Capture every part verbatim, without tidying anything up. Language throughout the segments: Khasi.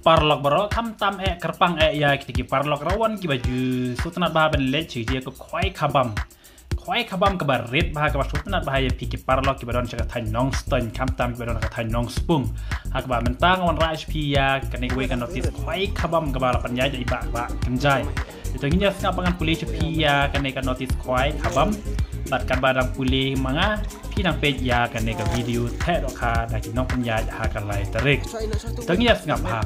Paralok baroh, khamtam eh kyrpang eh ïa kita ki paralok rawan kiba ju sngewtynnat bha ban leit sha ka jingïakob khwai khabam. Khwai khabam kaba rit bha, kaba sngewtynnat bha ïa phi ki paralok kiba don sha ka thaiñ Nongstoiñ, khamtam kiba don sha ka thaiñ Nongspung. Ha kaba mynta nga wanrah sha phi ïa kane kawei ka notice khwai khabam kaba la pynïaid da i Bah Kynjai. Te to ngin ïa sngap ba ngan pule sha phi ïa kane ka notice khwai khabam. Bad katba dang pule ma nga, phi nang peit ïa kane ka video theh dohkha da ki nongpynïaid ha ka lai tarik. To ngin ïa sngap ha.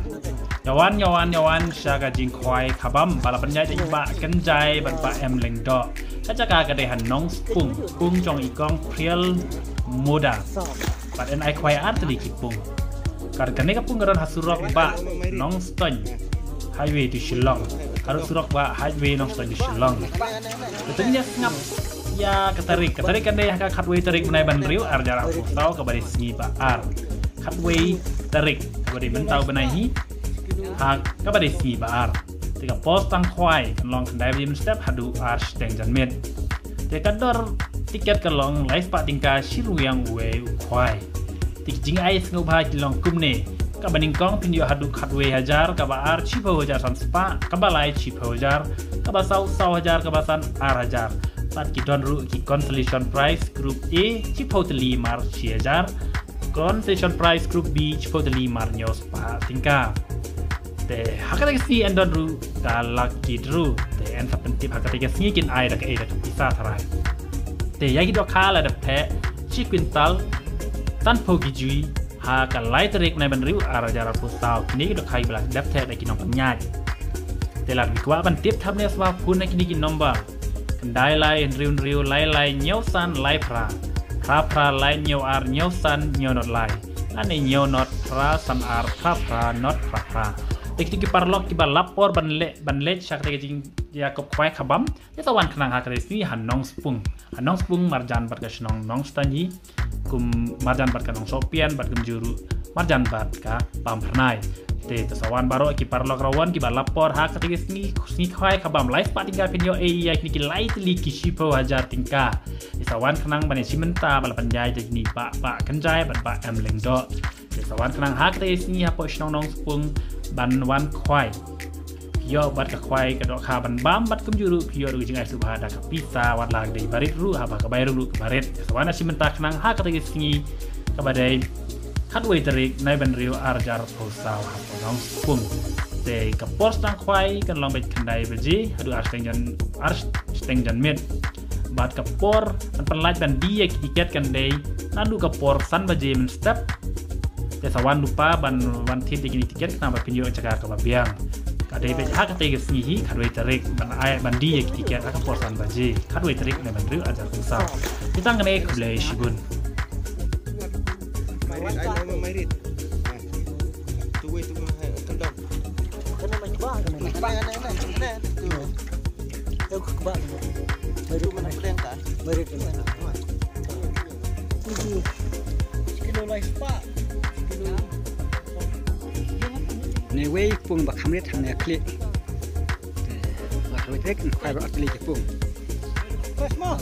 Ïa wan, ïa wan, ïa wan sha ka jingkhwai khabam ba la pynïaid da i Bah Kynjai bad Bah M Lyngdoh. Ka jaka ka dei ha Nongspung, pung jong i Kong Phriel Moda. Bad yn ai khwai ar tylli ki pung. Ka, kane ka pung ka don ha surok ba Nongstoiñ, highway to Shillong. Haduh surok ba highway Nongstoiñ to Shillong. Te to ngin ïa sngap ïa ka tarik. Ka tarik kan dei ha ka khatwei tarik bnai ba hynriew arhajar arphew saw, kaba dei sngi ba ar. Khatwei tarik, kaba dei mynta u bnai hi, ha kaba dei sngi ba ar. Te ka por sdang khwai kan long khyndai baje mynstep haduh ar shiteng janmiet. Te ka dor tiket ka long lai spah tyngka shi ryngwiang uwei u khwai. Te ki jingai sngewbha ki long kumne: kaba nyngkong phin ïoh haduh khatwei hajar, kaba ar shiphew hajar san spah, kaba lai shiphew hajar, kaba saw saw hajar, kaba san ar hajar. Bad ki don ruh ki consolation prize, group A shiphew tylli mar shi hajar, consolation prize group B shiphew tylli mar hynñiew spah tyngka. Te ha kata ka sngi yn don ruh ka lucky draw. Te yn sa pyntip ha kata ka sngi kin ai da kaei da ka pisa tharai. Te ïa ki dohkha la dep theh shi kwintal sanphew kg ha ka lai tarik bnai ba hynriew arhajar arphew saw. Kine ki dohkha kiba la dep theh da ki nongpynïaid. Te lada phi kwah ban tip thapniang sngewbha phone na kine ki number: khyndai lai hynriew hynriew lai lai hynñiew san lai phra, phra phra lai hynñiew ar hynñiew san hynñiew not lai, lane hynñiew not phra san ar phra phra not phra phra. Te kito ki paralok kiba lap por ban leit, ban leit sha kata ka jingïakob khwai khabam, te sa wan khnang ha kata ka sngi ha Nongspung. Ha Nongspung marjan bad ka shnong Nongstoiñ hi, kum marjan bad ka Nongsohpian, bad kumjuh ruh marjan bad ka Pamphyrnai. Te to sa wan baroh ki paralok rawan kiba lap por ha kata ka sngi, sngi khwai khabam. Lai spah tyngka phin ïoh ei ïa kine ki lai tylli ki shiphew hajar tyngka. Te sa wan khnang ban ïashim bynta ba la pynïaid da kine Bah, Bah Kynjai bad Bah M Lyngdoh. Te sa wan khnang ha kata ka sngi hapoh shnong Nongspung ban wan khwai. Phi ïoh bad ka khwai ka dohkha ban bam bad kumjuh ruh phi ïoh ruh ka jingai sngewbha da ka pisa, wat la ka dei barit ruh haba ka bai rung ruh ka barit. Te sa wan shim bynta khnang ha kata ka sngi kaba dei khatwei tarik bnai ba hynriew arhajar arphew saw hapoh Nongspung. Te ka por sdang khwai kan long beit khyndai baje haduh ar shiteng jan, ar shiteng janmiet. Bad ka por ban pynlait ban die ïa ki tiket kan dei naduh ka por san baje mynstep. Te sa wan lypa ban wan thied ïa kine ki tiket khnang ba phin ïoh jaka kaba biang. Ka dei beit ha kata ka sngi hi, khatwei tarik, ban ai ban die ïa ki tiket ha ka por san baje, khatwei tarik bnai ba hynriew arhajar arphew saw. Te tang kane, khublei shibun. Mairit, ai nama Mairit. Tu wei tu hai, tu dong. Kena mai kebak, kena mai kebak. Kena, kena, kena. Tu. Aku kebak. Mairit, mana kena. Pedang tak? Mairit, kena. Tujuh. Sekilo lai spah. Sekilo. Ni wei pung ba khamrit hang ne klik. Ba khamrit rek ni khwai ba atli ki pung. Pas mo.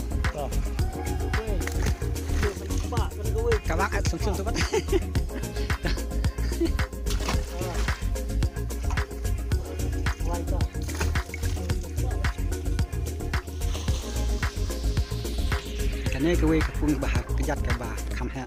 Ka bak at sum sum tu bat. Kane kawei ka pung ba ha kjat kaba kham heh.